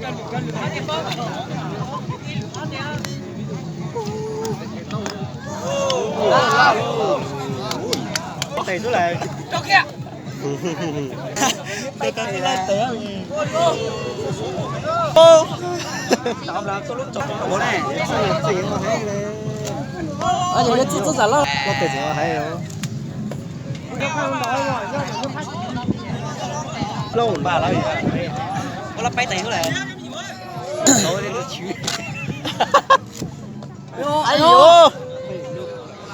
Tes xwb lawm. Tes tes tes tes. Ua lawv peb tes xwb lawm.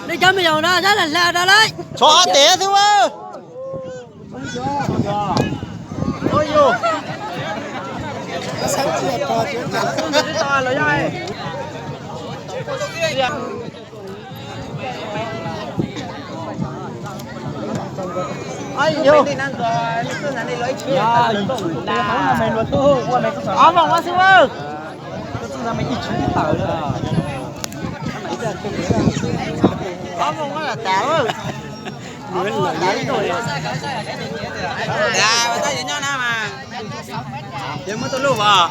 Nej cov me nyuam no, tsov tes xwb. Ob moos ua xwb. Ob moos ua tas. Nyob na mas. Yog muab tus lub os.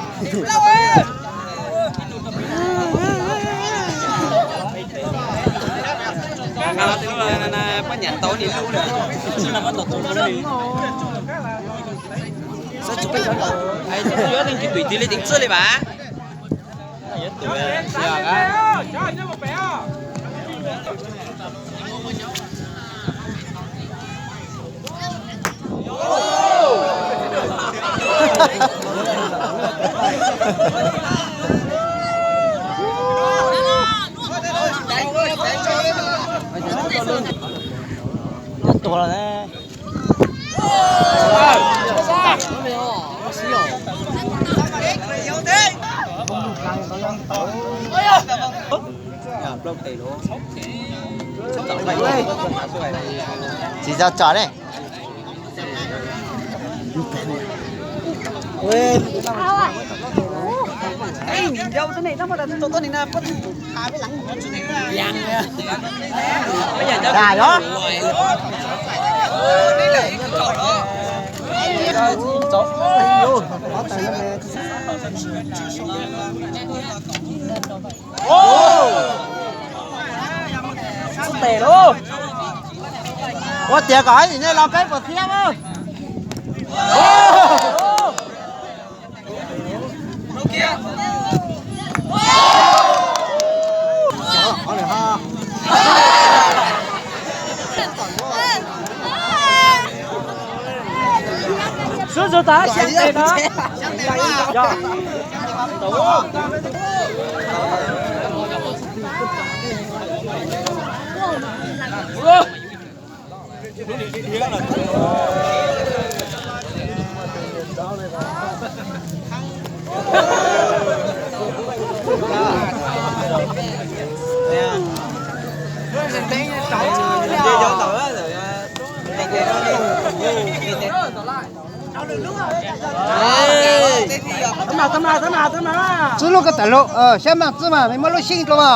Poj niam tau ni lub na. Yuav tsis twm twm li teev txwj li mas. Tuag lawm ne. Tsis tau tsom ne. Xub tes lauj. Ua tias kom hais nej los peb puas thiab. Xub xub tas xya tes no. Txwb lub ko tawm lub, sab maaj txwb mas, muab lub xyeej rau mas.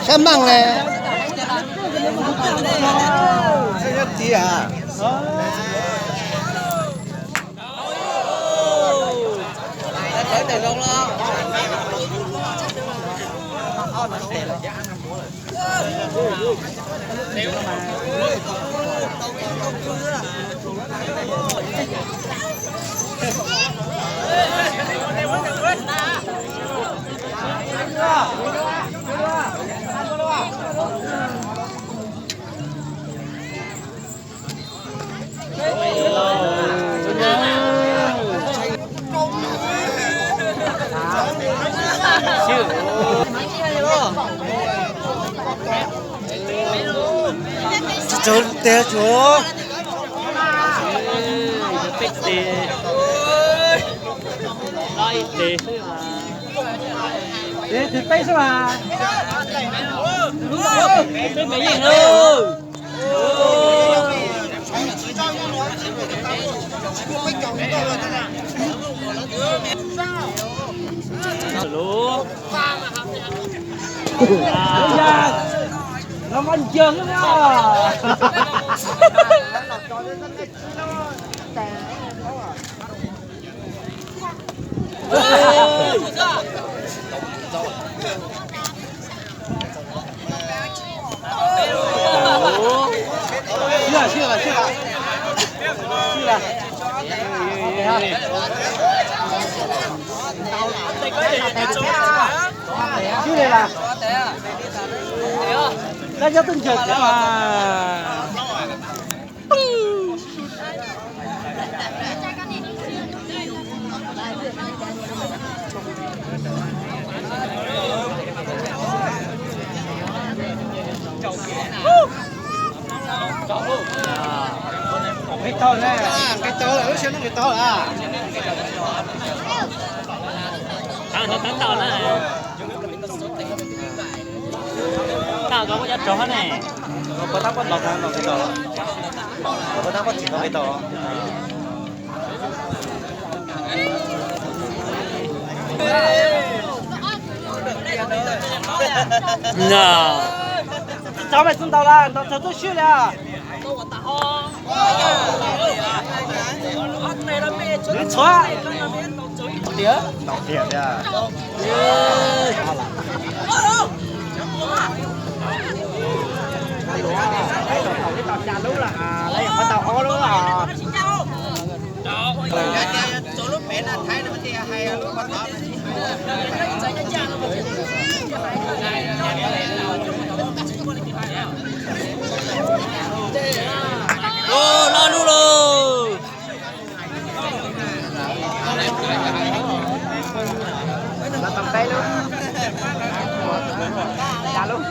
Sab maaj le. Tsis tsaug tes tsuav. Peb tes, peb tes xwb mas. Peb me yeej lauj. Los nco nco xwb na. Nqis tau lawm, lub sij hawm nqis tau lawm. Tau na. Tau koj muaj cov rog ne. Puas tab puas los tau nqis tau. Puas tab puas txim tau nqis tau. Tsis txhob mej txhob ntaus lawm, ntaus txog tub swb li. Txhob ntaus tiag tiag. Los tau peb lub. Cas lub.